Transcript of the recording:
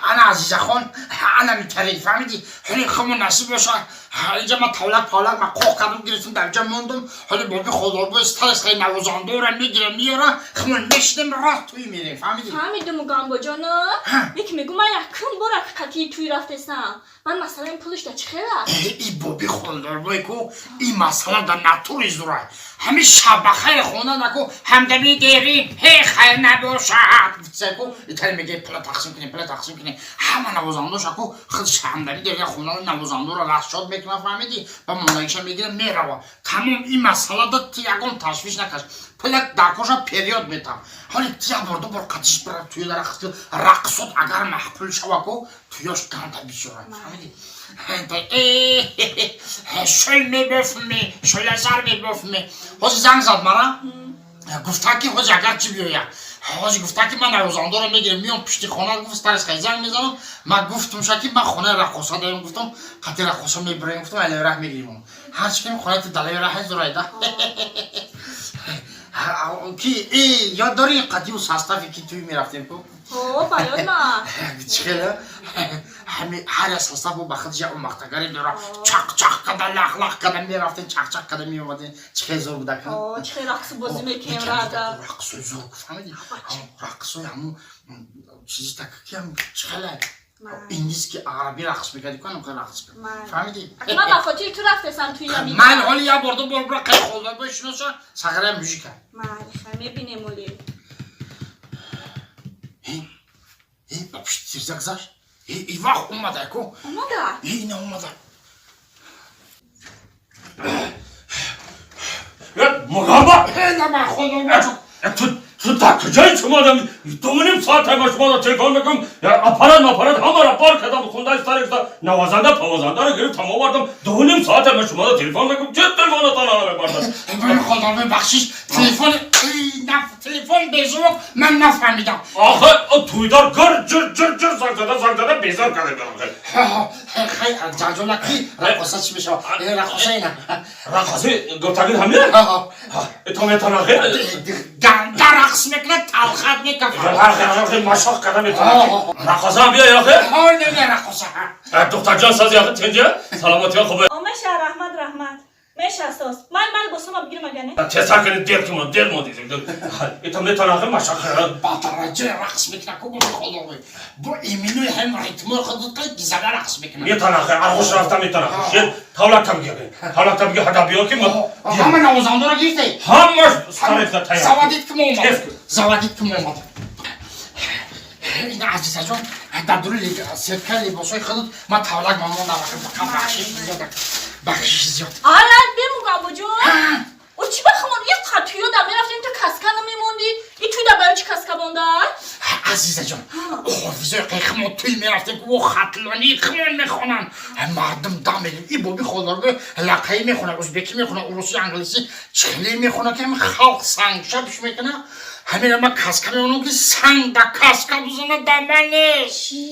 Ана Азизахон, ана митари, фаҳмидӣ? Ҳоли хумон насиб боша, инҷа ман тавлак павлак ман қоқ кардам, гирифтам, дар инҷа мондум. Ҳоли боби холдорбои старес навозандора мегирам, меёра, хумон мешидем, рост туй мерем, фаҳмидӣ? Фаҳмидум, Мугамбоҷоно. Яке мегӯ, ман якум бора қатии туй рафтесам. Ман масъалаи пулиш да чӣ хел аст? И боби холдорбой ку, и масъала дар натури зурай. Ҳами шабахайр хона наку, ҳамдами дерин ҳе хайр набошад ку, итари меге, пула тақсим кунем, пула тақсим кунем. Ҳама навозандоша ку, худ ҳамдами дерин хона навозандоро расчод мекунад, фаҳмидӣ? Ба мондагиша мегира, мерава, тамом. Ин масъала да ти ягон ташвиш накаш, пула даркоша период метам. Ҳоли ти як бор, ду бор қатиш бира, туёда рақсот агар маъқул шава ку, туёш ганта бисёра, фаҳмидӣ? Шӯл мебофме, шӯласар мебофме. Ҳозир занг зад мара, гуфта ки ҳозир агар чӣ биёяд, ҳозир гуфта ки ман навозандоро мегирем, миём пишти хона. Гуфт, старес занг мезанам. Ман гуфтумша ки ман хонаи раққоса дорем, гуфтам, қати раққоса мебироем, гуфтам, алави раҳ мегирем. Ҳарчи кем хонаи далави раҳ зурайда ки ёд дорӣ, қадиму составе ки туй мерафтем ку? О, ба ёд ма. Чӣ хеле ҳами ҳар як состав ба худ як омахтагаре дора, чақ-чақ када, лақ-лақ када мерафтем, чақ-чақ када меомадем. Чӣ хеле зор буда ка? О, чӣ хел рақсу бозӣ мекунем рада. Рақсои зор, фаҳмидӣ? Рақсои ҳамун чизи так ки чӣ хеле индийский, араби рақс мекарди ку, ҳамин рақс, фаҳмидӣ? Ман ба хотири ту рафтесам туи ами. Ман ҳоли як бор, ду бор бира, қай холдорбой шиноса, сағираи мужика. Майли, хай, мебинем оли. Ба пушти тирза гузашт. И вақт омада ку. Омада? Ина омада. Мугамба! На, ман холдорбой. Ту дар куҷои шумо? 2:30 соат ба шумо телефон мекунам, аппарат маппарат ҳамаро бор кардам, хундаи стареста навозанда павозандаро гирифтам, овардам. 2:30 соат ба шумо телефон мекунам, че телефонатон намебардад? Холдорбой, бахшиш, телефон, телефон беззвук, ман нафаҳмидам. Охе, туйдор гир ҷир ҷир ҷир занг зада, занг зада, безор карда. Хай, ҷанҷола ки раққоса чӣ мешавад? Раққоса ина. Раққоси гуфтагин ҳамин то метанахе. Ганда рақс мекунад, талхат мекафад. Машоқ карда метанахе, раққоса ҳам биё яхе. Не, раққоса. Духтарҷон, сози яхе, тинҷа, саломатиё хубе? О, меша, раҳмат, раҳмат, меша, сос. Ман ман босома бигирам агане. Тезтар кунед, дер кимон, дер мондед. Ито метанахе машоқ. Ба дараҷаи рақс мекунад ку, боби холдорбой, бо иминои ҳам ритмои худ гизада рақс мекунад. Метанахе, арғуш рафта метанахе. Шер тавлакта бигир, тавлакта бигир, ҳада биё ки. Ҳама навозандоро гирифтаи? Ҳамаш стареста тайёр. Заводить ки мо омад, заводить ки мо омад. Ина, Азизаҷон, дар дури сетка либосҳои худат ман тавлак мамондам. Бахшиш зиёд, бахшиш зиёд. Ала, бемугамбоҷон, о, чӣ ба хумон як туёда мерафтем, ту каска намемондӣ? И туйда барои чӣ каска монда? Азизаҷон, ҳофизои қайхимо туй мерафтем ки о хатлонии химон мехонанд, мардум дам мегирд. И боби холдорбо лақаӣ мехонад, узбекӣ мехонад, урусӣ, англисӣ, чихеле мехонад ки ҳами халқ сангшабш мекунад. Ҳамина ман каска мемонам ки санг да каска бизанад, да ман нест. Чӣ?